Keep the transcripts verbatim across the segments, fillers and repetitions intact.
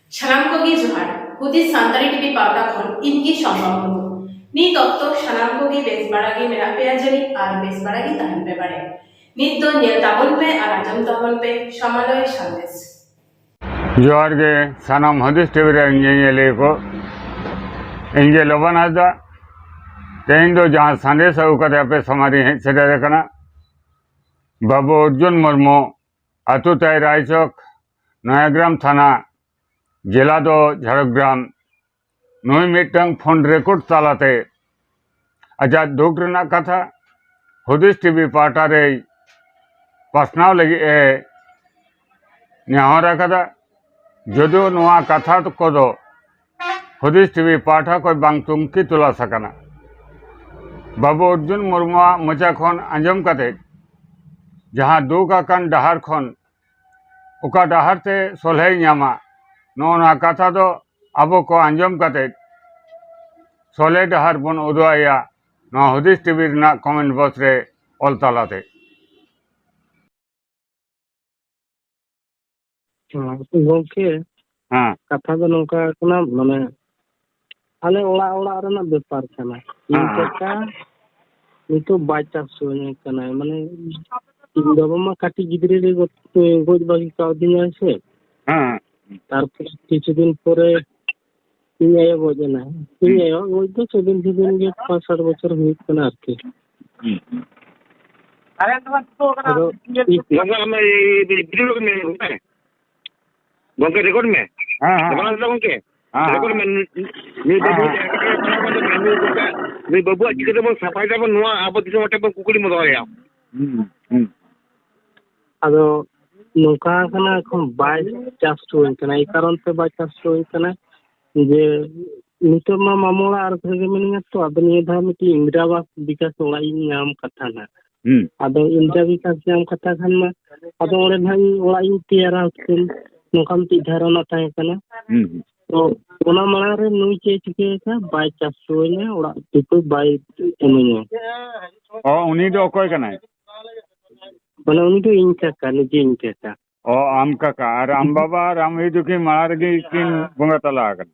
ᱥᱟᱱᱟᱢ ᱠᱚᱜᱮ ᱡᱚᱦᱟᱨ᱾ ᱦᱩᱫᱤᱥ ᱥᱟᱱᱛᱟᱲᱤ ᱴᱤᱵᱷᱤ ᱯᱟᱣᱴᱟ ᱠᱷᱚᱱ ᱤᱧ ᱜᱮ ᱥᱚᱢᱵᱟ ᱢᱩᱨᱢᱩ᱾ ᱱᱤᱛ ᱚᱠᱛᱚ ᱥᱟᱱᱟᱢ ᱠᱚᱜᱮ ᱵᱮᱥ ᱵᱟᱲᱟ ᱜᱮ ᱢᱮᱱᱟᱜ ᱯᱮᱭᱟ ᱡᱟᱹᱱᱤᱡ ᱟᱨ ᱵᱮᱥ ᱵᱟᱲᱟ ᱜᱮ ᱛᱟᱦᱮᱱ ᱯᱮ ᱵᱟᱲᱮ᱾ ᱱᱤᱛ ᱫᱚ ᱧᱮᱞ ᱛᱟᱵᱚᱱ ᱯᱮ ᱟᱨ ᱟᱸᱡᱚᱢ ᱛᱟᱵᱚᱱ ᱯᱮ ᱥᱟᱢᱟᱞᱚᱭ ᱥᱟᱸᱫᱮᱥ᱾ ᱡᱚᱦᱟᱨ ᱜᱮ ᱥᱟᱱᱟᱢ ᱦᱩᱫᱤᱥ ᱴᱤᱵᱷᱤ ᱨᱮᱱ ᱧᱮᱧᱮᱞᱤᱭᱟᱹ ᱠᱚ᱾ ᱤᱧ ᱜᱮ ᱞᱚᱵᱟᱱ ᱦᱟᱸᱥᱫᱟ᱾ ᱛᱮᱦᱮᱧ ᱫᱚ ᱡᱟᱦᱟᱸ ᱥᱟᱸᱫᱮᱥ ᱟᱹᱜᱩ ᱠᱟᱛᱮ ᱟᱯᱮ ᱥᱟᱢᱟᱝ ᱨᱤᱧ ᱦᱮᱡ ᱥᱮᱴᱮᱨ ᱟᱠᱟᱱᱟ, ᱵᱟᱹᱵᱩ ᱚᱨᱡᱩᱱ ᱢᱩᱨᱢᱩ, ᱟᱹᱛᱩ ᱛᱟᱭ ᱨᱟᱭᱪᱚᱠ, ᱱᱚᱭᱟᱜᱨᱟᱢ ᱛᱷᱟᱱᱟ, ᱡᱮᱞᱟ ᱫᱚ ᱡᱷᱟᱲᱜᱨᱟᱢ, ᱱᱩᱭ ᱢᱤᱫᱴᱟᱝ ᱯᱷᱳᱱ ᱨᱮᱠᱚᱨᱰ ᱛᱟᱞᱟᱛᱮ ᱟᱡᱟᱜ ᱫᱩᱠ ᱨᱮᱱᱟᱜ ᱠᱟᱛᱷᱟ ᱦᱩᱫᱤᱥ ᱴᱤᱵᱷᱤ ᱯᱟᱦᱴᱟ ᱨᱮᱭ ᱯᱟᱥᱱᱟᱣ ᱞᱟᱹᱜᱤᱫ ᱮ ᱱᱮᱦᱚᱨ ᱟᱠᱟᱫᱟ᱾ ᱡᱚᱫᱤᱣ ᱱᱚᱣᱟ ᱠᱟᱛᱷᱟ ᱠᱚᱫᱚ ᱦᱩᱫᱤᱥ ᱴᱤᱵᱷᱤ ᱯᱟᱦᱴᱟ ᱠᱷᱚᱱ ᱵᱟᱝ ᱛᱩᱝᱠᱤ ᱛᱚᱞᱟᱥ ᱟᱠᱟᱱᱟ, ᱵᱟᱹᱵᱩ ᱚᱨᱡᱩᱱ ᱢᱩᱨᱢᱩᱣᱟᱜ ᱢᱚᱪᱟ ᱠᱷᱚᱱ ᱟᱸᱡᱚᱢ ᱠᱟᱛᱮ ᱡᱟᱦᱟᱸ ᱫᱩᱠ ᱟᱠᱟᱱ ᱰᱟᱦᱟᱨ ᱠᱷᱚᱱ ᱚᱠᱟ ᱰᱟᱦᱟᱨ ᱛᱮ ᱥᱚᱞᱦᱮᱭ ᱧᱟᱢᱟ, ᱱᱚᱜᱼᱚ ᱱᱚᱣᱟ ᱠᱟᱛᱷᱟ ᱫᱚ ᱟᱵᱚ ᱠᱚ ᱟᱸᱡᱚᱢ ᱠᱟᱛᱮ ᱥᱚᱞᱦᱮ ᱰᱟᱦᱟᱨ ᱵᱚᱱ ᱩᱫᱩᱜ ᱟᱭᱟ ᱱᱚᱣᱟ ᱦᱩᱫᱤᱥ ᱴᱤᱵᱷᱤ ᱨᱮᱱᱟᱜ ᱠᱚᱢᱮᱱᱴ ᱵᱚᱠᱥ ᱨᱮ ᱚᱞ ᱛᱟᱞᱟᱛᱮ᱾ ᱦᱮᱸ, ᱜᱚᱝᱠᱮ, ᱦᱮᱸ᱾ ᱠᱟᱛᱷᱟ ᱫᱚ ᱱᱚᱝᱠᱟ ᱠᱟᱱᱟ, ᱢᱟᱱᱮ, ᱟᱞᱮ ᱚᱲᱟᱜ ᱚᱲᱟᱜ ᱨᱮᱱᱟᱜ ᱵᱮᱯᱟᱨ ᱠᱟᱱᱟ᱾ ᱤᱧ ᱦᱮᱸ᱾ ᱠᱟᱠᱟ ᱱᱤᱛᱚᱜ ᱵᱟᱭ ᱪᱟᱥ ᱦᱚᱪᱚᱧ ᱠᱟᱱᱟᱭ, ᱢᱟᱱᱮ, ᱤᱧ ᱵᱟᱵᱟ ᱢᱟ ᱠᱟᱹᱴᱤᱡ ᱜᱤᱫᱽᱨᱟᱹ ᱨᱮ ᱜᱚᱡ, ᱜᱚᱡ ᱵᱟᱹᱜᱤ ᱠᱟᱣᱫᱤᱧᱟᱭ ᱥᱮ᱾ ᱦᱮᱸ᱾ ᱛᱟᱨᱯᱚᱨ ᱠᱤᱪᱷᱩ ᱫᱤᱱ ᱯᱚᱨᱮ ᱤᱧ ᱟᱭᱳ ᱜᱚᱡ ᱮᱱᱟᱭ᱾ ᱤᱧ ᱦᱩᱸ᱾ ᱟᱭᱳ ᱜᱚᱡ ᱫᱚ ᱥᱮᱫᱤᱱ ᱥᱮᱫᱤᱱ ᱜᱮ ᱯᱟᱸᱪ ᱥᱟᱛ ᱵᱚᱪᱷᱚᱨ ᱦᱩᱭᱩᱜ ᱠᱟᱱᱟ ᱟᱨᱠᱤ᱾ ᱦᱩᱸ, ᱦᱩᱸ᱾ ᱟᱫᱚ ᱜᱚᱝᱠᱮ, ᱟᱢ ᱵᱷᱤᱰᱤᱭᱳ ᱨᱮᱠᱚᱨᱰ ᱢᱮ, ᱜᱚᱝᱠᱮ᱾ ᱜᱚᱝᱠᱮ, ᱨᱮᱠᱚᱨᱰ ᱢᱮ᱾ ᱦᱮᱸ, ᱦᱮᱸ᱾ ᱵᱟᱝ ᱫᱚ ᱜᱚᱝᱠᱮ? ᱦᱮᱸ, ᱦᱮᱸ᱾ ᱨᱮᱠᱚᱨᱰ ᱢᱮ᱾ ᱱᱩᱭ, ᱱᱩᱭ ᱵᱟᱹᱵᱩ ᱦᱮᱸ, ᱦᱮᱸ᱾ ᱱᱩᱭ ᱜᱚᱝᱠᱮ, ᱱᱩᱭ ᱵᱟᱹᱵᱩᱣᱟᱜ ᱪᱤᱠᱟᱹ ᱛᱮᱵᱚᱱ ᱥᱟᱯᱷᱟᱭ ᱫᱟᱵᱚᱱ, ᱱᱚᱣᱟ ᱟᱵᱚ ᱫᱤᱥᱚᱢ ᱦᱚᱲ ᱴᱷᱮᱱ ᱵᱚᱱ ᱠᱩᱠᱞᱤ ᱵᱚᱱ ᱫᱚᱦᱚᱭᱟ᱾ ᱦᱩᱸ, ᱦᱩᱸ᱾ ᱟᱫᱚ ᱱᱚᱝᱠᱟ ᱠᱟᱱᱟ, ᱮᱠᱷᱚᱱ ᱵᱟᱭ ᱪᱟᱥ ᱦᱚᱪᱚᱣᱟᱹᱧ ᱠᱟᱱᱟ᱾ ᱮᱭ ᱠᱟᱨᱚᱱ ᱛᱮ ᱵᱟᱭ ᱪᱟᱥ ᱦᱚᱪᱚᱣᱟᱹᱧ ᱠᱟᱱᱟ ᱡᱮ ᱱᱤᱛᱚᱜ ᱢᱟ ᱢᱟᱢᱚ ᱚᱲᱟᱜ ᱨᱮᱜᱮ ᱢᱤᱱᱟᱹᱧᱟ ᱛᱚ, ᱟᱫᱚ ᱱᱤᱭᱟᱹ ᱫᱷᱟᱣ ᱢᱤᱫᱴᱤᱡ ᱤᱱᱫᱨᱟ ᱟᱵᱟᱥ ᱵᱤᱠᱟᱥ ᱚᱲᱟᱜ ᱤᱧ ᱧᱟᱢ ᱠᱟᱛᱷᱟ ᱱᱟᱜ᱾ ᱦᱩᱸ᱾ ᱟᱫᱚ ᱤᱱᱫᱨᱟ ᱵᱤᱠᱟᱥ ᱧᱟᱢ ᱠᱟᱛᱷᱟ ᱠᱷᱟᱱ ᱢᱟ, ᱟᱫᱚ ᱚᱸᱰᱮ ᱱᱟᱜ ᱤᱧ ᱚᱲᱟᱜ ᱤᱧ ᱛᱮᱭᱟᱨᱟ ᱦᱚᱪᱚ, ᱱᱚᱝᱠᱟ ᱢᱤᱫᱴᱤᱡ ᱫᱷᱟᱨᱚᱱᱟ ᱛᱟᱦᱮᱸ ᱠᱟᱱᱟ᱾ ᱦᱩᱸ, ᱦᱩᱸ᱾ ᱛᱚ ᱚᱱᱟ ᱢᱟᱲᱟᱝ ᱨᱮ ᱱᱩᱭ ᱪᱮᱫ ᱮ ᱪᱤᱠᱟᱹ ᱟᱠᱟᱫ, ᱵᱟᱭ ᱪᱟᱥ ᱦᱚᱪᱚᱣᱟᱹᱧᱟ, ᱚᱲᱟᱜ ᱴᱩᱠᱩ ᱵᱟᱭ ᱤᱢᱟᱹᱧᱟ᱾ ᱚ, ᱩᱱᱤ ᱫᱚ ᱚᱠᱚᱭ ᱠᱟᱱᱟᱭ? ᱢᱟᱱᱮ ᱩᱱᱤ ᱫᱚ ᱤᱧ ᱠᱟᱠᱟ, ᱱᱤᱡᱮ ᱤᱧ ᱠᱟᱠᱟ᱾ ᱚ, ᱟᱢ ᱠᱟᱠᱟ᱾ ᱟᱨ ᱟᱢ ᱵᱟᱵᱟ ᱟᱨ ᱟᱢ ᱟᱭᱳ ᱫᱚᱠᱤᱱ ᱢᱟᱲᱟᱝ ᱨᱮᱜᱮ ᱠᱤᱱ ᱵᱚᱸᱜᱟ ᱛᱟᱞᱟ ᱟᱠᱟᱱᱟ?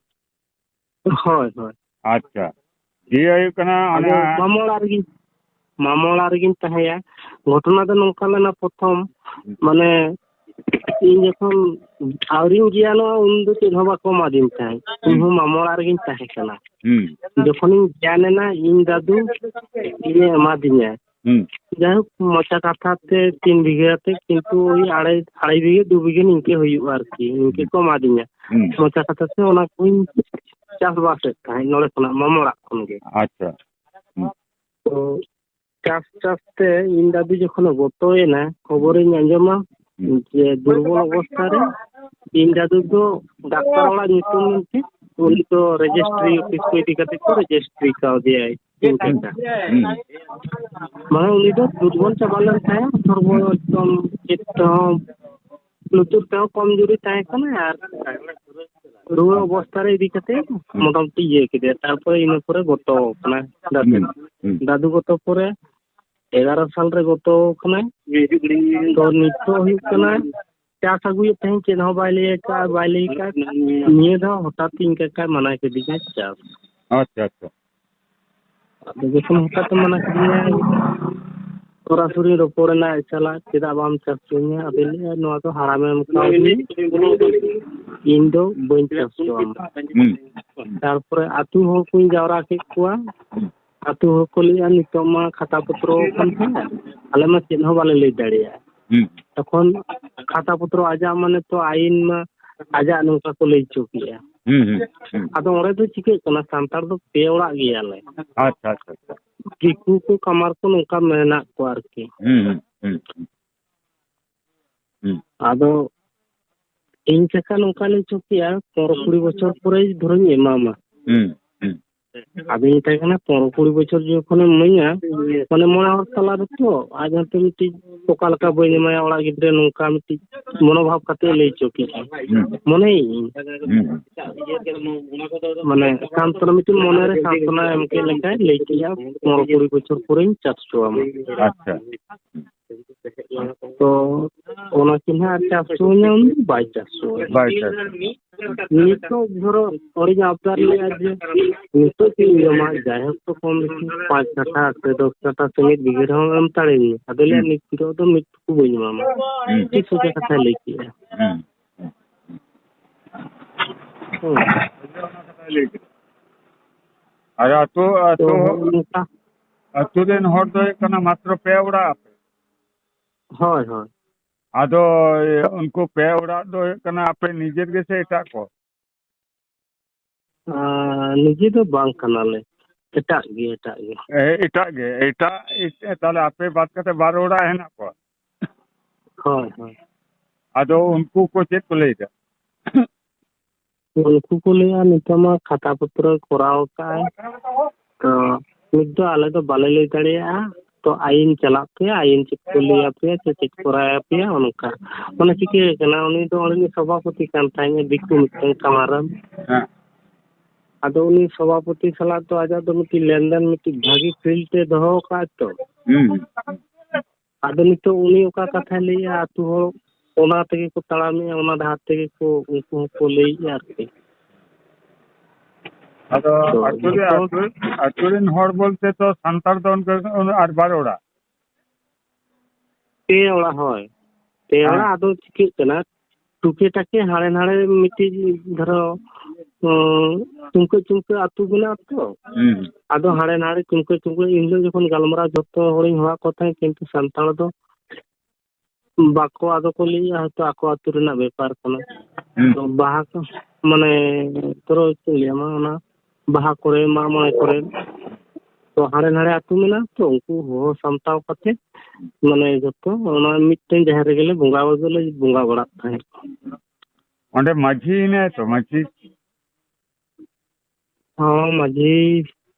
ᱦᱳᱭ, ᱦᱳᱭ᱾ ᱟᱪᱪᱷᱟ᱾ ᱫᱤᱭᱮ ᱦᱩᱭᱩᱜ ᱠᱟᱱᱟ ᱟᱫᱚ ᱚᱱᱟ ᱢᱟᱢᱚ ᱚᱲᱟᱜ ᱨᱮᱜᱮ, ᱢᱟᱢᱚ ᱚᱲᱟᱜ ᱨᱮᱜᱮᱧ ᱛᱟᱦᱮᱸᱭᱟ᱾ ᱜᱷᱚᱴᱚᱱᱟ ᱫᱚ ᱱᱚᱝᱠᱟ ᱞᱮᱱᱟ, ᱯᱨᱚᱛᱷᱚᱢ, ᱦᱩᱸ᱾ ᱢᱟᱱᱮ, ᱤᱧ ᱡᱚᱠᱷᱚᱱ ᱟᱹᱣᱨᱤᱧ ᱜᱮᱭᱟᱱᱚᱜᱼᱟ, ᱩᱱ ᱫᱚ ᱪᱮᱫ ᱦᱚᱸ ᱵᱟᱠᱚ ᱮᱢᱟᱫᱤᱧ ᱛᱟᱦᱮᱸᱫ᱾ ᱦᱩᱸ᱾ ᱤᱧ ᱦᱚᱸ ᱢᱟᱢᱚ ᱚᱲᱟᱜ ᱨᱮᱜᱮᱧ ᱛᱟᱦᱮᱸ ᱠᱟᱱᱟ᱾ ᱦᱩᱸ᱾ ᱡᱚᱠᱷᱚᱱᱤᱧ ᱜᱮᱭᱟᱱ ᱮᱱᱟ, ᱤᱧ ᱫᱟᱫᱩ ᱤᱧᱮ ᱮᱢᱟᱫᱤᱧᱟ᱾ ᱦᱩᱸ᱾ ᱡᱟᱭᱦᱳᱠ, ᱢᱚᱪᱟ ᱠᱟᱛᱷᱟ ᱛᱮ ᱛᱤᱱ ᱵᱤᱜᱷᱟᱹ ᱠᱟᱛᱮ, ᱠᱤᱱᱛᱩ ᱳᱭ ᱟᱲᱟᱭ, ᱟᱲᱟᱭ ᱵᱤᱜᱷᱟᱹ, ᱫᱩ ᱵᱤᱜᱷᱟᱹ ᱱᱤᱝᱠᱟᱹ ᱦᱩᱭᱩᱜᱼᱟ ᱟᱨᱠᱤ, ᱱᱤᱝᱠᱟᱹ ᱠᱚ ᱮᱢᱟᱫᱤᱧᱟ᱾ ᱦᱩᱸ᱾ ᱢᱚᱪᱟ ᱠᱟᱛᱷᱟ ᱛᱮ ᱚᱱᱟ ᱠᱚᱧ ᱪᱟᱥᱵᱟᱥᱮᱫ ᱛᱟᱦᱮᱸᱫ ᱱᱚᱰᱮ ᱠᱷᱚᱱᱟᱜ, ᱢᱟᱢᱚ ᱚᱲᱟᱜ ᱠᱷᱚᱱ ᱜᱮ᱾ ᱟᱪᱪᱷᱟ᱾ ᱦᱩᱸ᱾ ᱛᱚ ᱪᱟᱥ ᱪᱟᱥ ᱛᱮ ᱤᱧ ᱫᱟᱫᱩ ᱡᱚᱠᱷᱚᱱᱮ ᱜᱚᱛᱚᱭᱮᱱᱟ, ᱠᱷᱚᱵᱚᱨᱤᱧ ᱟᱸᱡᱚᱢᱟ ᱦᱩᱸ᱾ ᱡᱮ ᱫᱩᱨᱵᱚᱞ ᱚᱵᱚᱥᱛᱷᱟ ᱨᱮ ᱤᱧ ᱫᱟᱫᱩ ᱫᱚ ᱰᱟᱠᱛᱟᱨ ᱚᱲᱟᱜ ᱧᱩᱛᱩᱢ ᱢᱮᱱᱛᱮ ᱩᱱᱤ ᱫᱚ ᱨᱮᱡᱤᱥᱴᱨᱤ ᱚᱯᱷᱤᱥ ᱠᱚ ᱤᱫᱤ ᱠᱟᱛᱮ ᱠᱚ ᱨᱮᱡᱤᱥᱴᱨᱤ ᱠᱟᱣᱫᱮᱭᱟᱭ᱾ ᱦᱩᱸ᱾ ᱢᱟᱱᱮ ᱩᱱᱤ ᱫᱚ ᱫᱩᱨᱵᱚᱞ ᱪᱟᱵᱟ ᱞᱮᱱ ᱛᱟᱭᱟ, ᱥᱚᱨᱵᱚ ᱮᱠᱫᱚᱢ ᱪᱮᱫ ᱛᱮᱦᱚᱸ, ᱞᱩᱛᱩᱨ ᱛᱮᱦᱚᱸ ᱠᱚᱢ ᱡᱳᱨᱤ ᱛᱟᱦᱮᱸ ᱠᱟᱱᱟ, ᱟᱨ ᱨᱩᱣᱟᱹ ᱚᱵᱚᱥᱛᱷᱟ ᱨᱮ ᱤᱫᱤ ᱠᱟᱛᱮ ᱢᱚᱴᱟᱢᱩᱴᱤ ᱤᱭᱟᱹ ᱠᱮᱫᱮᱭᱟ᱾ ᱛᱟᱨᱯᱚᱨᱮ ᱤᱱᱟᱹ ᱯᱚᱨᱮ ᱜᱚᱛᱚ ᱠᱟᱱᱟ ᱫᱟᱫᱩ᱾ ᱦᱩᱸ, ᱦᱩᱸ᱾ ᱫᱟᱫᱩ ᱜᱚᱛᱚ ᱯᱚᱨᱮ ᱮᱜᱟᱨᱚ ᱥᱟᱞ ᱨᱮ ᱜᱚᱛᱚ ᱠᱟᱱᱟᱭ᱾ ᱛᱚ ᱱᱤᱛᱚᱜ ᱦᱩᱭᱩᱜ ᱠᱟᱱᱟ, ᱪᱟᱥ ᱟᱹᱜᱩᱭᱮᱫ ᱛᱟᱦᱮᱸᱫ, ᱪᱮᱫ ᱦᱚᱸ ᱵᱟᱭ ᱞᱟᱹᱭ ᱟᱠᱟᱫᱼᱟ, ᱵᱟᱭ ᱞᱟᱹᱭ ᱟᱠᱟᱫ᱾ ᱱᱤᱭᱟᱹ ᱫᱷᱟᱣ ᱦᱚᱴᱟᱛ ᱤᱧ ᱠᱟᱠᱟᱭ ᱢᱟᱱᱟ ᱠᱤᱫᱤᱧᱟ ᱪᱟᱥ᱾ ᱟᱪᱪᱷᱟ, ᱟᱪᱪᱷᱟ᱾ ᱟᱫᱚ ᱡᱚᱠᱷᱚᱱ ᱦᱚᱴᱟᱛ ᱮ ᱢᱟᱱᱟ ᱠᱤᱫᱤᱧᱟ, ᱥᱚᱨᱟᱥᱚᱨᱤ ᱨᱚᱯᱚᱲ ᱮᱱᱟ, ᱮ ᱪᱟᱞᱟᱜ, ᱪᱮᱫᱟᱜ ᱵᱟᱢ ᱪᱟᱥ ᱦᱚᱪᱚᱧᱟ? ᱟᱫᱚᱧ ᱞᱟᱹᱭᱟ, "ᱱᱚᱣᱟ ᱫᱚ ᱦᱟᱲᱟᱢᱮ ᱮᱢ ᱠᱟᱣᱫᱤᱧᱟ, ᱤᱧ ᱫᱚ ᱵᱟᱹᱧ ᱪᱟᱥ ᱦᱚᱪᱚᱣᱟᱢᱟ᱾" ᱦᱩᱸ᱾ ᱛᱟᱨᱯᱚᱨᱮ ᱟᱹᱛᱩ ᱦᱚᱲ ᱠᱚᱧ ᱡᱟᱣᱨᱟ ᱠᱮᱫ ᱠᱚᱣᱟ, ᱦᱩᱸ᱾ ᱟᱹᱛᱩ ᱦᱚᱲ ᱠᱚ ᱞᱟᱹᱭᱟ, "ᱱᱤᱛᱚᱜ ᱢᱟ ᱠᱷᱟᱛᱟ ᱯᱚᱛᱨᱚ ᱠᱟᱱ ᱛᱟᱭᱟ, ᱟᱞᱮ ᱢᱟ ᱪᱮᱫ ᱦᱚᱸ ᱵᱟᱞᱮ ᱞᱟᱹᱭ ᱫᱟᱲᱮᱭᱟᱜᱼᱟ᱾" ᱦᱩᱸ᱾ ᱛᱚᱠᱷᱚᱱ ᱠᱷᱟᱛᱟ ᱯᱚᱛᱨᱚ ᱟᱡᱟᱜ ᱢᱟᱱᱮ ᱛᱚ ᱟᱭᱤᱱ ᱢᱟ ᱟᱡᱟᱜ ᱱᱚᱝᱠᱟ ᱠᱚ ᱞᱟᱹᱭ ᱦᱚᱪᱚ ᱠᱮᱜᱼᱟ᱾ ᱦᱩᱸ, ᱦᱩᱸ, ᱦᱩᱸ᱾ ᱟᱫᱚ ᱚᱸᱰᱮ ᱫᱚ ᱪᱤᱠᱟᱹᱜ ᱠᱟᱱᱟ, ᱥᱟᱱᱛᱟᱲ ᱫᱚ ᱯᱮ ᱚᱲᱟᱜ ᱜᱮᱭᱟᱞᱮ᱾ ᱟᱪᱪᱷᱟ, ᱟᱪᱪᱷᱟ, ᱟᱪᱪᱷᱟ᱾ ᱫᱤᱠᱩ ᱠᱚ ᱠᱟᱢᱟᱨ ᱠᱚ ᱱᱚᱝᱠᱟ ᱢᱮᱱᱟᱜ ᱠᱚᱣᱟ ᱟᱨᱠᱤ᱾ ᱦᱩᱸ, ᱦᱩᱸ, ᱦᱩᱸ, ᱦᱩᱸ᱾ ᱦᱩᱸ᱾ ᱟᱫᱚ ᱤᱧ ᱠᱟᱠᱟ ᱱᱚᱝᱠᱟ ᱞᱟᱹᱭ ᱦᱚᱪᱚ ᱠᱮᱜᱼᱟ, ᱯᱚᱱᱨᱚ ᱠᱩᱲᱤ ᱵᱚᱪᱷᱚᱨ ᱯᱚᱨᱮ ᱫᱷᱚᱨᱚᱧ ᱮᱢᱟᱢᱟ᱾ ᱦᱩᱸ, ᱦᱩᱸ᱾ ᱟᱫᱚᱧ ᱢᱮᱛᱟᱭ ᱠᱟᱱᱟ, "ᱯᱚᱱᱨᱚ ᱠᱩᱲᱤ ᱵᱚᱪᱷᱚᱨ ᱡᱚᱠᱷᱚᱱᱮᱢ ᱤᱢᱟᱹᱧᱟ, ᱢᱟᱱᱮ ᱢᱚᱬᱮ ᱦᱚᱲ ᱛᱟᱞᱟ ᱨᱮᱛᱚ, ᱟᱡ ᱦᱚᱸᱛᱚ ᱢᱤᱫᱴᱤᱡ ᱚᱠᱟ ᱞᱮᱠᱟ ᱵᱟᱹᱧ ᱮᱢᱟᱭᱟ ᱚᱲᱟᱜ ᱜᱤᱫᱽᱨᱟᱹ", ᱱᱚᱝᱠᱟ ᱢᱤᱫᱴᱤᱡ ᱢᱚᱱᱳᱵᱷᱟᱵ ᱠᱟᱛᱮ ᱞᱟᱹᱭ ᱦᱚᱪᱚ ᱠᱮᱜᱼᱟ᱾ ᱦᱩᱸ᱾ ᱢᱚᱱᱮᱭᱮᱜᱼᱟᱹᱧ᱾ ᱦᱩᱸ᱾ ᱢᱟᱱᱮ ᱥᱟᱱᱛᱚᱱᱟ, ᱢᱤᱫᱴᱤᱡ ᱢᱚᱱᱮᱨᱮ ᱥᱟᱱᱛᱚᱱᱟ ᱮᱢ ᱠᱮᱫ ᱞᱮᱠᱟᱭ ᱞᱟᱹᱭ ᱠᱮᱜᱼᱟ, "ᱯᱚᱱᱨᱚ ᱠᱩᱲᱤ ᱵᱚᱪᱷᱚᱨ ᱯᱚᱨᱮᱧ ᱪᱟᱥ ᱦᱚᱪᱚᱣᱟᱢᱟ᱾" ᱟᱪᱪᱷᱟ᱾ ᱛᱚ ᱚᱱᱟ ᱠᱤᱱ ᱦᱟᱸᱜ ᱪᱟᱥ ᱦᱚᱪᱚ ᱧᱟᱢ ᱫᱚ ᱵᱟᱭ ᱪᱟᱥ ᱦᱚᱪᱚ᱾ ᱵᱟᱭ ᱪᱟᱥ᱾ ᱱᱤᱛᱚᱜ ᱫᱷᱚᱨᱚ ᱚᱲᱤᱧ ᱟᱵᱫᱟᱨ ᱞᱮᱭᱟ ᱡᱮ ᱱᱤᱛᱚᱜ ᱪᱮᱫ ᱤᱧ ᱡᱚᱢᱟ, ᱡᱟᱭᱦᱳᱠ ᱛᱚ ᱠᱚᱢ ᱵᱮᱥᱤ ᱯᱟᱸᱪ ᱠᱟᱴᱷᱟ ᱥᱮ ᱫᱚᱥ ᱠᱟᱴᱷᱟ ᱥᱮ ᱢᱤᱫ ᱵᱤᱜᱷᱟᱹ ᱨᱮᱦᱚᱸ ᱮᱢ ᱛᱟᱲᱮᱧ ᱢᱮ᱾ ᱟᱫᱚ ᱞᱟᱹᱭᱟ ᱦᱩᱸ᱾ ᱱᱤᱛᱚᱜ ᱫᱚ ᱢᱤᱫ ᱴᱩᱠᱩ ᱵᱟᱹᱧ ᱮᱢᱟᱢᱟ᱾ ᱦᱩᱸ᱾ ᱴᱷᱤᱠ ᱥᱚᱡᱷᱮ ᱠᱟᱛᱷᱟᱭ ᱞᱟᱹᱭ ᱠᱮᱜᱼᱟ᱾ ᱦᱩᱸ᱾ ᱦᱩᱸ᱾ ᱟᱨ ᱟᱹᱛᱩ, ᱛᱚ ᱟᱹᱛᱩ, ᱱᱚᱝᱠᱟ ᱟᱹᱛᱩ ᱨᱮᱱ ᱦᱚᱲ ᱫᱚ ᱦᱩᱭᱩᱜ ᱠᱟᱱᱟ ᱢᱟᱛᱨᱚ ᱯᱮ ᱚᱲᱟᱜ ᱟᱯᱮ? ᱦᱳᱭ, ᱦᱳᱭ᱾ ᱟᱫᱚ ᱩᱱᱠᱩ ᱯᱮ ᱚᱲᱟᱜ ᱫᱚ ᱦᱩᱭᱩᱜ ᱠᱟᱱᱟ ᱟᱯᱮ ᱱᱤᱡᱮᱨ ᱜᱮᱥᱮ ᱮᱴᱟᱜ ᱠᱚ? ᱟᱸ, ᱱᱤᱡᱮ ᱫᱚ ᱵᱟᱝ ᱠᱟᱱᱟᱞᱮ, ᱮᱴᱟᱜ ᱜᱮ, ᱮᱴᱟᱜ ᱜᱮ᱾ ᱮ, ᱮᱴᱟᱜ ᱜᱮ, ᱮᱴᱟᱜ, ᱮᱴᱟᱜ, ᱛᱟᱦᱞᱮ ᱟᱯᱮ ᱵᱟᱫ ᱠᱟᱛᱮ ᱵᱟᱨ ᱚᱲᱟᱜ ᱦᱮᱱᱟᱜ ᱠᱚᱣᱟ? ᱦᱳᱭ, ᱦᱳᱭ᱾ ᱟᱫᱚ ᱩᱱᱠᱩ ᱠᱚ ᱪᱮᱫ ᱠᱚ ᱞᱟᱹᱭᱫᱟ? ᱩᱱᱠᱩ ᱠᱚ ᱞᱟᱹᱭᱟ, ᱱᱤᱛᱚᱜ ᱢᱟ ᱠᱷᱟᱛᱟ ᱯᱚᱛᱨᱚᱭ ᱠᱚᱨᱟᱣ ᱠᱟᱜᱼᱟᱭ, ᱛᱚ ᱱᱤᱛ ᱫᱚ ᱟᱞᱮ ᱫᱚ ᱵᱟᱞᱮ ᱞᱟᱹᱭ ᱫᱟᱲᱮᱭᱟᱜᱼᱟ, ᱛᱚ ᱟᱭᱤᱱ ᱪᱟᱞᱟᱜ ᱯᱮ, ᱟᱭᱤᱱ ᱪᱮᱫ ᱠᱚ ᱞᱟᱹᱭ ᱟᱯᱮᱭᱟ, ᱪᱮᱫ ᱪᱮᱫ ᱠᱚᱨᱟᱣ ᱟᱯᱮᱭᱟ, ᱚᱱᱠᱟ᱾ ᱢᱟᱱᱮ ᱪᱤᱠᱟᱹ ᱠᱟᱱᱟ, ᱩᱱᱤ ᱫᱚ ᱚᱸᱰᱮ ᱥᱚᱵᱷᱟᱯᱚᱛᱤ ᱠᱟᱱ ᱛᱟᱦᱮᱸᱫ, ᱫᱤᱠᱩ ᱢᱤᱫᱴᱟᱝ ᱠᱟᱢᱟᱨᱟᱢ᱾ ᱦᱮᱸ᱾ ᱟᱫᱚ ᱩᱱᱤ ᱥᱚᱵᱷᱟᱯᱚᱛᱤ ᱥᱟᱞᱟᱜ ᱫᱚ ᱟᱡᱟᱜ ᱫᱚ ᱢᱤᱫᱴᱤᱡ ᱞᱮᱱᱫᱮᱱ, ᱢᱤᱫᱴᱤᱡ ᱵᱷᱟᱹᱜᱤ ᱯᱷᱤᱞᱰ ᱮ ᱫᱚᱦᱚ ᱟᱠᱟᱫ ᱛᱚ᱾ ᱦᱩᱸ᱾ ᱟᱫᱚ ᱱᱤᱛᱚᱜ ᱩᱱᱤ ᱚᱠᱟ ᱠᱟᱛᱷᱟᱭ ᱞᱟᱹᱭᱮᱜᱼᱟ, ᱟᱹᱛᱩ ᱦᱚᱲ ᱚᱱᱟ ᱛᱮᱜᱮ ᱠᱚ ᱛᱟᱲᱟᱢᱮᱜᱼᱟ, ᱚᱱᱟ ᱰᱟᱦᱟᱨ ᱛᱮᱜᱮ ᱠᱚ, ᱩᱱᱠᱩ ᱦᱚᱸᱠᱚ ᱞᱟᱹᱭᱮᱜᱼᱟ ᱟᱨᱠᱤ᱾ ᱟᱫᱚ ᱛᱚ, ᱟᱹᱛᱩ ᱨᱮ, ᱡᱚᱛᱚ ᱟᱹᱛᱩ, ᱟᱹᱛᱩ ᱨᱮᱱ ᱦᱚᱲ ᱵᱚᱞᱛᱮ ᱛᱚ ᱥᱟᱱᱛᱟᱲ ᱫᱚ ᱚᱱᱠᱟ ᱟᱨ ᱵᱟᱨ ᱚᱲᱟᱜ᱾ ᱯᱮ ᱚᱲᱟᱜ, ᱦᱳᱭ᱾ ᱯᱮ ᱦᱮᱸ᱾ ᱚᱲᱟᱜ, ᱟᱫᱚ ᱪᱤᱠᱟᱹᱜ ᱠᱟᱱᱟ, ᱴᱩᱠᱮ ᱴᱟᱠᱮ ᱦᱟᱸᱰᱮ ᱱᱟᱰᱮ ᱢᱤᱫᱴᱤᱡ ᱫᱷᱚᱨᱚ, ᱩᱸ, ᱪᱩᱢᱠᱟᱹ ᱪᱩᱢᱠᱟᱹ ᱟᱹᱛᱩ ᱢᱮᱱᱟᱜᱼᱟ ᱛᱚ᱾ ᱦᱩᱸ᱾ ᱟᱫᱚ ᱦᱟᱸᱰᱮ ᱱᱟᱰᱮ ᱪᱩᱢᱠᱟᱹ ᱪᱩᱢᱠᱟᱹ, ᱤᱧ ᱦᱤᱞᱳᱜ ᱡᱚᱠᱷᱚᱱ ᱜᱟᱞᱢᱟᱨᱟᱣ ᱡᱷᱚᱛᱚ ᱦᱚᱲᱤᱧ ᱦᱚᱦᱚᱣᱟᱫ ᱠᱚ ᱛᱟᱦᱮᱸᱫ, ᱠᱤᱱᱛᱩ ᱥᱟᱱᱛᱟᱲ ᱫᱚ ᱵᱟᱠᱚ, ᱟᱫᱚ ᱠᱚ ᱞᱟᱹᱭᱮᱜᱼᱟ ᱦᱚᱭᱛᱳ ᱟᱠᱚ ᱟᱹᱛᱩ ᱨᱮᱱᱟᱜ ᱵᱮᱯᱟᱨ ᱠᱟᱱᱟ᱾ ᱦᱩᱸ᱾ ᱛᱚ ᱵᱟᱦᱟ ᱠᱚ, ᱢᱟᱱᱮ, ᱛᱚᱨᱚ ᱪᱮᱫ ᱤᱧ ᱞᱟᱹᱭᱟᱢᱟ, ᱚᱱᱟ ᱵᱟᱦᱟ ᱠᱚᱨᱮ, ᱢᱟᱜ ᱢᱚᱬᱮ ᱠᱚᱨᱮ, ᱛᱚ ᱦᱟᱸᱰᱮ ᱱᱟᱰᱮ ᱟᱹᱛᱩ ᱢᱮᱱᱟᱜᱼᱟ ᱛᱚ, ᱩᱱᱠᱩ ᱦᱚᱦᱚ ᱥᱟᱢᱴᱟᱣ ᱠᱟᱛᱮ, ᱢᱟᱱᱮ, ᱡᱚᱛᱚ ᱚᱱᱟ ᱢᱤᱫᱴᱮᱱ ᱡᱟᱦᱮᱨ ᱨᱮᱜᱮ ᱞᱮ ᱵᱚᱸᱜᱟ ᱫᱚᱞᱮ ᱵᱚᱸᱜᱟ ᱵᱟᱲᱟᱜ ᱛᱟᱦᱮᱸᱫ᱾ ᱚᱸᱰᱮ ᱢᱟᱹᱡᱷᱤ ᱦᱮᱱᱟᱭᱟ ᱛᱚ, ᱢᱟᱹᱡᱷᱤ? ᱦᱚᱸ, ᱢᱟᱹᱡᱷᱤ,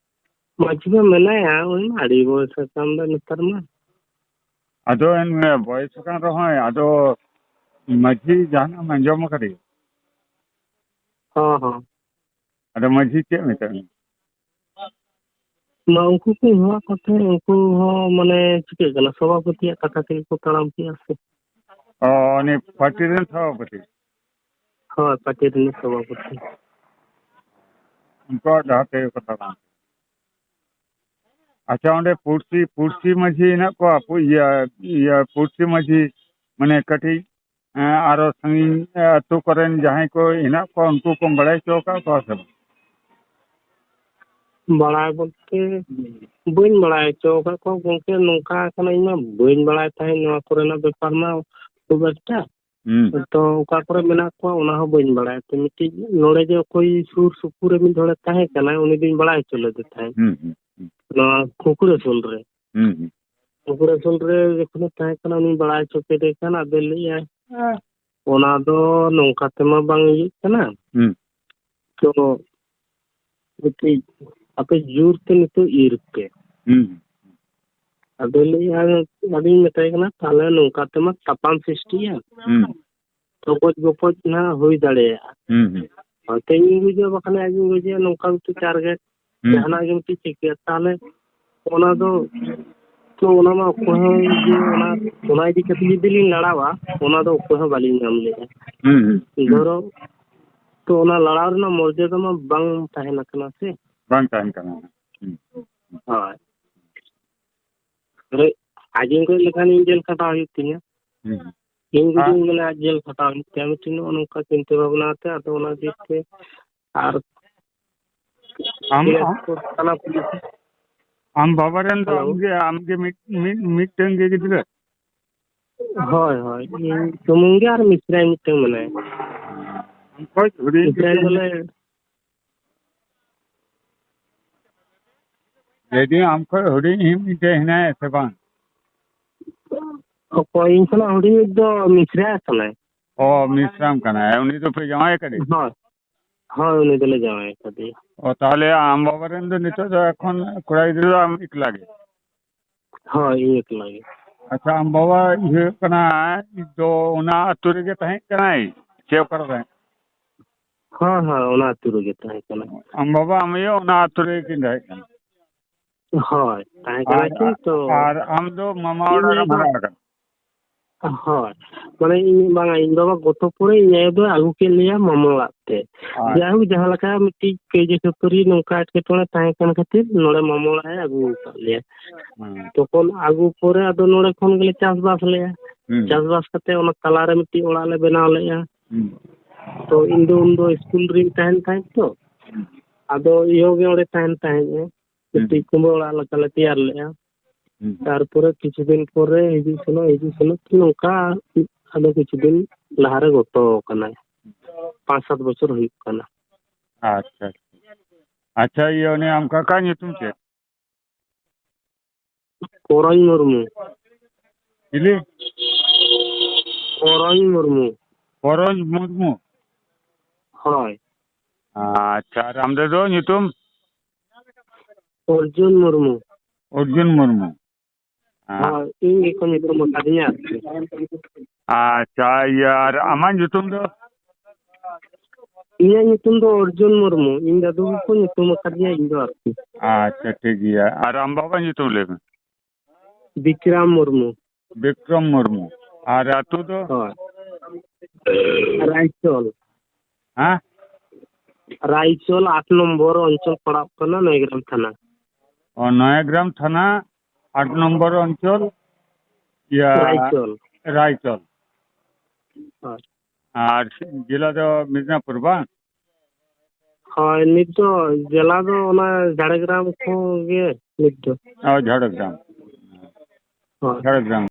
ᱢᱟᱹᱡᱷᱤ ᱢᱟ ᱢᱮᱱᱟᱭᱟ, ᱩᱱᱤ ᱢᱟ ᱟᱹᱰᱤ ᱵᱚᱭᱮᱥ ᱟᱠᱟᱱ ᱫᱚ ᱱᱮᱛᱟᱨ ᱢᱟ᱾ ᱟᱫᱚ ᱮᱱ ᱵᱚᱭᱮᱥ ᱟᱠᱟᱱ ᱨᱮᱦᱚᱸᱭ, ᱟᱫᱚ ᱢᱟᱹᱡᱷᱤ ᱡᱟᱦᱟᱱᱟᱜ ᱮᱢ ᱟᱸᱡᱚᱢ ᱟᱠᱟᱫᱮᱭᱟ? ᱦᱚᱸ, ᱦᱚᱸ᱾ ᱟᱫᱚ ᱢᱟᱹᱡᱷᱤ ᱪᱮᱫ ᱢᱮᱛᱟᱜ ᱢᱮ? ᱢᱟ ᱩᱱᱠᱩ ᱠᱚ ᱦᱚᱦᱚᱣᱟᱫ ᱠᱚ ᱛᱟᱦᱮᱸᱫ, ᱩᱱᱠᱩ ᱦᱚᱸ ᱢᱟᱱᱮ ᱪᱤᱠᱟᱹᱜ ᱠᱟᱱᱟ, ᱥᱚᱵᱷᱟᱯᱚᱛᱤᱭᱟᱜ ᱠᱟᱛᱷᱟ ᱛᱮᱜᱮ ᱠᱚ ᱛᱟᱲᱟᱢ ᱠᱮᱜᱼᱟ ᱥᱮ᱾ ᱚ, ᱩᱱᱤ ᱯᱟᱨᱴᱤ ᱨᱮᱱ ᱥᱚᱵᱷᱟᱯᱚᱛᱤ? ᱦᱳᱭ, ᱯᱟᱨᱴᱤ ᱨᱤᱱᱤᱡ ᱥᱚᱵᱷᱟᱯᱚᱛᱤ᱾ ᱩᱱᱠᱩᱣᱟᱜ ᱰᱟᱦᱟᱨ ᱛᱮᱜᱮ ᱠᱚ ᱛᱟᱲᱟᱢ᱾ ᱟᱪᱪᱷᱟ, ᱚᱸᱰᱮ ᱯᱩᱲᱥᱤ, ᱯᱩᱲᱥᱤ ᱢᱟᱹᱡᱷᱤ ᱦᱮᱱᱟᱜ ᱠᱚᱣᱟ? ᱯᱩ-, ᱤᱭᱟᱹ, ᱤᱭᱟᱹ, ᱯᱩᱲᱥᱤ ᱢᱟᱹᱡᱷᱤ, ᱢᱟᱱᱮ ᱠᱟᱹᱴᱤᱡ, ᱮᱸ, ᱟᱨᱚ ᱥᱟᱺᱜᱤᱧ, ᱮᱸ, ᱟᱹᱛᱩ ᱠᱚᱨᱮᱱ ᱡᱟᱦᱟᱸᱭ ᱠᱚ ᱦᱮᱱᱟᱜ ᱠᱚᱣᱟ, ᱩᱱᱠᱩ ᱠᱚᱢ ᱵᱟᱲᱟᱭ ᱦᱚᱪᱚ ᱟᱠᱟᱫ ᱠᱚᱣᱟ ᱥᱮ ᱵᱟᱝ? ᱵᱟᱲᱟᱭ ᱵᱚᱞᱛᱮ ᱵᱟᱹᱧ ᱵᱟᱲᱟᱭ ᱦᱚᱪᱚ ᱟᱠᱟᱫ ᱠᱚᱣᱟ ᱜᱚᱢᱠᱮ, ᱱᱚᱝᱠᱟ ᱠᱟᱱᱟ, ᱤᱧ ᱢᱟ ᱵᱟᱹᱧ ᱵᱟᱲᱟᱭ ᱛᱟᱦᱮᱸᱫ ᱱᱚᱣᱟ ᱠᱚᱨᱮᱱᱟᱜ ᱵᱮᱯᱟᱨ ᱢᱟ ᱠᱷᱩᱵ ᱮᱠᱴᱟ᱾ ᱦᱩᱸ᱾ ᱛᱚ ᱚᱠᱟ ᱠᱚᱨᱮ ᱢᱮᱱᱟᱜ ᱠᱚᱣᱟ ᱚᱱᱟ ᱦᱚᱸ ᱵᱟᱹᱧ ᱵᱟᱲᱟᱭᱟ᱾ ᱛᱚ ᱢᱤᱫᱴᱤᱡ ᱱᱚᱰᱮ ᱡᱮ ᱚᱠᱚᱭ ᱥᱩᱨ ᱥᱩᱯᱩᱨ ᱨᱮ ᱢᱤᱫ ᱦᱚᱲᱮ ᱛᱟᱦᱮᱸ ᱠᱟᱱᱟ, ᱩᱱᱤ ᱫᱩᱧ ᱵᱟᱲᱟᱭ ᱦᱚᱪᱚ ᱞᱮᱫᱮ ᱛᱟᱦᱮᱸᱫ᱾ ᱦᱩᱸ, ᱦᱩᱸ, ᱦᱩᱸ᱾ ᱱᱚᱣᱟ ᱠᱩᱠᱲᱟᱹᱥᱳᱞ ᱨᱮ᱾ ᱦᱩᱸ, ᱦᱩᱸ᱾ ᱠᱩᱠᱲᱟᱹᱥᱳᱞ ᱨᱮ ᱡᱚᱠᱷᱚᱱᱮ ᱛᱟᱦᱮᱸ ᱠᱟᱱᱟ, ᱩᱱᱤᱧ ᱵᱟᱲᱟᱭ ᱦᱚᱪᱚ ᱠᱮᱫᱮ ᱠᱷᱟᱱ, ᱟᱫᱚᱭ ᱞᱟᱹᱭᱮᱜᱼᱟ, ᱦᱮᱸ, ᱚᱱᱟ ᱫᱚ ᱱᱚᱝᱠᱟ ᱛᱮᱢᱟ ᱵᱟᱝ ᱤᱭᱟᱹᱜ ᱠᱟᱱᱟ᱾ ᱦᱩᱸ᱾ ᱛᱚ ᱢᱤᱫᱴᱤᱡ ᱟᱯᱮ ᱡᱳᱨ ᱛᱮ ᱱᱤᱛᱚᱜ ᱤᱨ ᱯᱮ᱾ ᱦᱩᱸ᱾ ᱟᱫᱚ ᱞᱟᱹᱭ, ᱟᱫᱚᱧ ᱢᱮᱛᱟᱭ ᱠᱟᱱᱟ, "ᱛᱟᱦᱞᱮ ᱱᱚᱝᱠᱟ ᱛᱮᱢᱟ ᱛᱟᱯᱟᱢ ᱥᱨᱤᱥᱴᱤᱜᱼᱟ, ᱦᱩᱸ᱾ ᱛᱚᱠᱚᱡ ᱜᱚᱯᱚᱡ ᱱᱟᱦᱟᱜ ᱦᱩᱭ ᱫᱟᱲᱮᱭᱟᱜᱼᱟ᱾ ᱦᱩᱸ, ᱦᱩᱸ᱾ ᱦᱚᱭᱛᱳ ᱤᱧ ᱜᱚᱡᱚᱜᱼᱟ, ᱵᱟᱠᱷᱟᱱ ᱟᱡᱤᱧ ᱜᱚᱡᱮᱭᱟ, ᱱᱚᱝᱠᱟ ᱢᱤᱫᱴᱤᱡ ᱴᱟᱨᱜᱮᱴ, ᱦᱩᱸ᱾ ᱡᱟᱦᱟᱱᱟᱜ ᱜᱮ ᱢᱤᱫᱴᱤᱡ ᱪᱤᱠᱟᱹᱜᱼᱟ, ᱛᱟᱦᱞᱮ ᱚᱱᱟ ᱫᱚ, ᱛᱚ ᱚᱱᱟ ᱢᱟ ᱚᱠᱚᱭ ᱦᱚᱸ ᱡᱮ ᱚᱱᱟ, ᱚᱱᱟ ᱤᱫᱤ ᱠᱟᱛᱮ ᱡᱩᱫᱤ ᱞᱤᱧ ᱞᱟᱲᱟᱣᱟ, ᱚᱱᱟ ᱫᱚ ᱚᱠᱚᱭ ᱦᱚᱸ ᱵᱟᱹᱞᱤᱧ ᱧᱟᱢ ᱞᱮᱫᱼᱟ᱾" ᱦᱩᱸ, ᱦᱩᱸ, ᱦᱩᱸ᱾ ᱫᱷᱚᱨᱚ, ᱛᱚ ᱚᱱᱟ ᱞᱟᱲᱟᱣ ᱨᱮᱱᱟᱜ ᱢᱚᱨᱡᱟᱫᱟ ᱢᱟ ᱵᱟᱝ ᱛᱟᱦᱮᱱ ᱠᱟᱱᱟ ᱥᱮ᱾ ᱵᱟᱝ ᱛᱟᱦᱮᱱ ᱠᱟᱱᱟ᱾ ᱦᱩᱸ᱾ ᱦᱳᱭ᱾ ᱟᱨᱮ, ᱟᱡᱤᱧ ᱜᱚᱡ ᱞᱮᱠᱷᱟᱱ ᱤᱧ ᱡᱮᱞ ᱠᱷᱟᱴᱟᱣ ᱦᱩᱭᱩᱜ ᱛᱤᱧᱟ᱾ ᱦᱩᱸ᱾ ᱤᱧ ᱡᱩᱫᱤᱧ ᱟᱨ ᱢᱮᱱᱟ ᱟᱡ ᱡᱮᱞ ᱠᱷᱟᱴᱟᱣ ᱦᱩᱭᱩᱜ ᱛᱟᱭᱟ, ᱢᱤᱫᱴᱤᱡ ᱱᱚᱜᱼᱚ ᱱᱚᱝᱠᱟ ᱪᱤᱱᱛᱟᱹ ᱵᱷᱟᱵᱽᱱᱟ ᱛᱮ, ᱟᱫᱚ ᱚᱱᱟ ᱫᱤᱠ ᱛᱮ ᱟᱨ ᱟᱢ, ᱠᱮᱥ ᱟᱢ, ᱠᱚ ᱛᱷᱟᱱᱟ ᱯᱩᱞᱤᱥ᱾ ᱟᱢ ᱵᱟᱵᱟ ᱨᱮᱱ ᱫᱚ ᱦᱮᱞᱳ᱾ ᱟᱢᱜᱮ, ᱟᱢᱜᱮ ᱢᱤᱫ, ᱢᱤᱫ, ᱢᱤᱫᱴᱟᱝ ᱜᱮ ᱜᱤᱫᱽᱨᱟᱹ? ᱦᱳᱭ, ᱦᱳᱭ, ᱤᱧ ᱥᱩᱢᱩᱝ ᱜᱮ ᱟᱨ ᱢᱤᱥᱨᱟᱭ ᱢᱤᱫᱴᱟᱝ ᱢᱮᱱᱟᱭᱟ᱾ ᱟᱢ ᱠᱷᱚᱡ ᱦᱩᱰᱤᱧ ᱢᱤᱥᱨᱟᱭ ᱜᱤᱫᱽᱨᱟᱹ? ᱫᱚᱞᱮ ᱞᱟᱹᱭᱫᱟᱹᱧ, ᱟᱢ ᱠᱷᱚᱡ ᱦᱩᱰᱤᱧ ᱤᱡ ᱢᱤᱫᱴᱮᱡ ᱦᱮᱱᱟᱭᱟ ᱥᱮ ᱵᱟᱝ? ᱚᱠᱚᱭ ᱤᱧ ᱠᱷᱚᱱᱟᱜ ᱦᱩᱰᱤᱧ ᱤᱡ ᱫᱚ ᱢᱤᱥᱨᱟ ᱠᱟᱱᱟᱭ᱾ ᱚ, ᱢᱤᱥᱨᱟᱢ ᱠᱟᱱᱟᱭ, ᱩᱱᱤ ᱫᱚᱯᱮ ᱡᱟᱶᱟᱭ ᱠᱟᱫᱮᱭᱟ? ᱦᱳᱭ, ᱦᱳᱭ, ᱩᱱᱤ ᱫᱚᱞᱮ ᱡᱟᱶᱟᱭ ᱠᱟᱫᱮᱭᱟ᱾ ᱚ, ᱛᱟᱦᱞᱮ ᱟᱢ ᱵᱟᱵᱟ ᱨᱮᱱ ᱫᱚ ᱱᱤᱛᱚᱜ ᱫᱚ ᱮᱠᱷᱚᱱ ᱠᱚᱲᱟ ᱜᱤᱫᱽᱨᱟᱹ ᱫᱚ ᱟᱢ ᱮᱠᱞᱟ ᱜᱮ? ᱦᱳᱭ, ᱤᱧ ᱮᱠᱞᱟ ᱜᱮ᱾ ᱟᱪᱪᱷᱟ, ᱟᱢ ᱵᱟᱵᱟ ᱦᱩᱭᱩᱜ ᱠᱟᱱᱟ ᱫᱚ ᱚᱱᱟ ᱟᱹᱛᱩ ᱨᱮᱜᱮ ᱛᱟᱦᱮᱸ ᱠᱟᱱᱟᱭ ᱥᱮ ᱚᱠᱟᱨᱮ ᱛᱟᱦᱮᱸ? ᱦᱳᱭ, ᱦᱳᱭ, ᱚᱱᱟ ᱟᱹᱛᱩ ᱨᱮᱜᱮ ᱛᱟᱦᱮᱸ ᱠᱟᱱᱟ᱾ ᱟᱢ ᱵᱟᱵᱟ ᱟᱢ ᱟᱭᱳ ᱚᱱᱟ ᱟᱹᱛᱩ ᱨᱮᱜᱮ ᱠᱤᱱ ᱛᱟᱦᱮᱸ ᱠᱟᱱᱟ? ᱦᱳᱭ, ᱛᱟᱦᱮᱸ ᱠᱟᱱᱟ ᱟᱨ, ᱠᱤᱱ ᱛᱚ᱾ ᱟᱨ ᱟᱢ ᱫᱚ ᱢᱟᱢᱟ ᱤᱧ ᱚᱲᱟᱜ ᱨᱮᱢ ᱟᱭᱳ ᱫᱚ ᱦᱟᱨᱟ ᱟᱠᱟᱱᱟ? ᱦᱳᱭ, ᱢᱟᱱᱮ ᱤᱧ, ᱵᱟᱝᱟ, ᱤᱧ ᱵᱟᱵᱟ ᱜᱚᱛᱚ ᱯᱚᱨᱮ ᱤᱧ ᱟᱭᱳ ᱫᱚ ᱟᱹᱜᱩ ᱠᱮᱫ ᱞᱮᱭᱟ ᱢᱟᱢᱟ ᱚᱲᱟᱜ ᱛᱮ᱾ ᱟᱪᱪᱷᱟ᱾ ᱡᱟᱭᱦᱳᱠ, ᱡᱟᱦᱟᱸ ᱞᱮᱠᱟ ᱢᱤᱫᱴᱤᱡ ᱠᱟᱹᱭᱡᱟᱹ ᱠᱷᱟᱹᱯᱟᱹᱨᱤ ᱱᱚᱝᱠᱟ ᱮᱴᱠᱮᱴᱚᱬᱮ ᱛᱟᱦᱮᱸ ᱠᱟᱱ ᱠᱷᱟᱹᱛᱤᱨ ᱱᱚᱰᱮ ᱢᱟᱢᱟ ᱚᱲᱟᱜ ᱮ ᱟᱹᱜᱩ ᱟᱠᱟᱫ ᱞᱮᱭᱟ᱾ ᱦᱩᱸ᱾ ᱛᱚᱠᱷᱚᱱ ᱟᱹᱜᱩ ᱯᱚᱨᱮ ᱟᱫᱚ ᱱᱚᱰᱮ ᱠᱷᱚᱱ ᱜᱮᱞᱮ ᱪᱟᱥᱵᱟᱥ ᱞᱮᱭᱟ᱾ ᱦᱩᱸ᱾ ᱪᱟᱥᱵᱟᱥ ᱠᱟᱛᱮ ᱚᱱᱟ ᱛᱟᱞᱟᱨᱮ ᱢᱤᱫᱴᱤᱡ ᱚᱲᱟᱜ ᱞᱮ ᱵᱮᱱᱟᱣ ᱞᱮᱜᱼᱟ᱾ ᱦᱩᱸ᱾ ᱛᱚ ᱤᱧ ᱫᱚ ᱩᱱᱫᱚ ᱥᱠᱩᱞ ᱨᱤᱧ ᱛᱟᱦᱮᱱ ᱛᱟᱦᱮᱸᱫ ᱛᱚ᱾ ᱦᱩᱸ᱾ ᱟᱫᱚ ᱤᱭᱟᱹ ᱜᱮ ᱚᱸᱰᱮ ᱛᱟᱦᱮᱱ ᱛᱟᱦᱮᱸᱫ ᱮ᱾ ᱦᱩᱸ᱾ ᱢᱤᱫᱴᱤᱡ ᱠᱩᱢᱵᱟᱹ ᱚᱲᱟᱜ ᱞᱮᱠᱟᱞᱮ ᱛᱮᱭᱟᱨ ᱞᱮᱜᱼᱟ᱾ ᱦᱩᱸ᱾ ᱛᱟᱨᱯᱚᱨᱮ ᱠᱤᱪᱷᱩ ᱫᱤᱱ ᱯᱚᱨᱮ ᱦᱤᱡᱩᱜ ᱥᱮᱱᱚᱜ, ᱦᱤᱡᱩᱜ ᱥᱮᱱᱚᱜ ᱛᱮ ᱱᱚᱝᱠᱟ ᱟᱫᱚ ᱠᱤᱪᱷᱩ ᱫᱤᱱ ᱞᱟᱦᱟᱨᱮ ᱜᱚᱛᱚ ᱠᱟᱱᱟᱭ᱾ ᱯᱟᱸᱪ ᱥᱟᱛ ᱵᱚᱪᱷᱚᱨ ᱦᱩᱭᱩᱜ ᱠᱟᱱᱟ᱾ ᱟᱪᱪᱷᱟ, ᱟᱪᱪᱷᱟ᱾ ᱟᱪᱪᱷᱟ, ᱤᱭᱟᱹ, ᱩᱱᱤ ᱟᱢ ᱠᱟᱠᱟ ᱧᱩᱛᱩᱢ ᱪᱮᱫ? ᱠᱚᱨᱚᱧ ᱢᱩᱨᱢᱩ᱾ ᱪᱤᱞᱤ? ᱠᱚᱨᱚᱧ ᱢᱩᱨᱢᱩ᱾ ᱠᱚᱨᱚᱧ ᱢᱩᱨᱢᱩ? ᱦᱳᱭ᱾ ᱟᱪᱪᱷᱟ, ᱟᱨ ᱟᱢ ᱫᱚ ᱧᱩᱛᱩᱢ? ᱚᱨᱡᱩᱱ ᱢᱩᱨᱢᱩ᱾ ᱚᱨᱡᱩᱱ ᱢᱩᱨᱢᱩ᱾ ᱦᱮᱸ᱾ ᱦᱳᱭ, ᱤᱧ ᱜᱮᱠᱚ ᱧᱩᱛᱩᱢ ᱟᱠᱟᱫᱤᱧᱟ ᱟᱨᱠᱤ᱾ ᱟᱪᱪᱷᱟ, ᱤᱭᱟᱹ, ᱟᱨ ᱟᱢᱟᱜ ᱧᱩᱛᱩᱢ ᱫᱚ? ᱤᱧᱟᱹᱜ ᱧᱩᱛᱩᱢ ᱫᱚ ᱚᱨᱡᱩᱱ ᱢᱩᱨᱢᱩ, ᱤᱧ ᱫᱟᱫᱩ ᱜᱮᱠᱚ ᱧᱩᱛᱩᱢ ᱟᱠᱟᱫᱤᱧᱟ, ᱤᱧ ᱫᱚ ᱟᱨᱠᱤ᱾ ᱟᱪᱪᱷᱟ, ᱴᱷᱤᱠ ᱜᱮᱭᱟ᱾ ᱟᱨ ᱟᱢ ᱵᱟᱵᱟᱣᱟᱜ ᱧᱩᱛᱩᱢ ᱞᱟᱹᱭ ᱢᱮ᱾ ᱵᱤᱠᱨᱚᱢ ᱢᱩᱨᱢᱩ᱾ ᱵᱤᱠᱨᱚᱢ ᱢᱩᱨᱢᱩ᱾ ᱟᱨ ᱟᱹᱛᱩ ᱫᱚ? ᱦᱳᱭ᱾ ᱨᱟᱭᱪᱚᱞ᱾ ᱦᱮᱸ? ᱨᱟᱭᱪᱚᱞ ᱟᱴ ᱱᱚᱢᱵᱚᱨ ᱚᱧᱪᱚᱞ ᱯᱟᱲᱟᱜ ᱠᱟᱱᱟ, ᱱᱚᱭᱜᱨᱟᱢ ᱛᱷᱟᱱᱟ᱾ ᱚ, ᱱᱚᱭᱜᱨᱟᱢ ᱛᱷᱟᱱᱟ, ᱟᱴ ᱱᱚᱢᱵᱚᱨ ᱚᱧᱪᱚᱞ, ᱤᱭᱟᱹ, ᱨᱟᱭᱪᱚᱞ᱾ ᱨᱟᱭᱪᱚᱞ᱾ ᱦᱳᱭ᱾ ᱟᱨ ᱡᱮᱞᱟ ᱫᱚ ᱢᱤᱫᱽᱱᱟᱯᱩᱨ ᱵᱟᱝ? ᱦᱳᱭ, ᱱᱤᱛ ᱫᱚ ᱡᱮᱞᱟ ᱫᱚ ᱚᱱᱟ ᱡᱷᱟᱲᱜᱨᱟᱢ ᱠᱷᱚᱱ ᱜᱮ ᱱᱤᱛ ᱫᱚ᱾ ᱚ, ᱡᱷᱟᱲᱜᱨᱟᱢ᱾ ᱦᱳᱭ᱾ ᱡᱷᱟᱲᱜᱨᱟᱢ᱾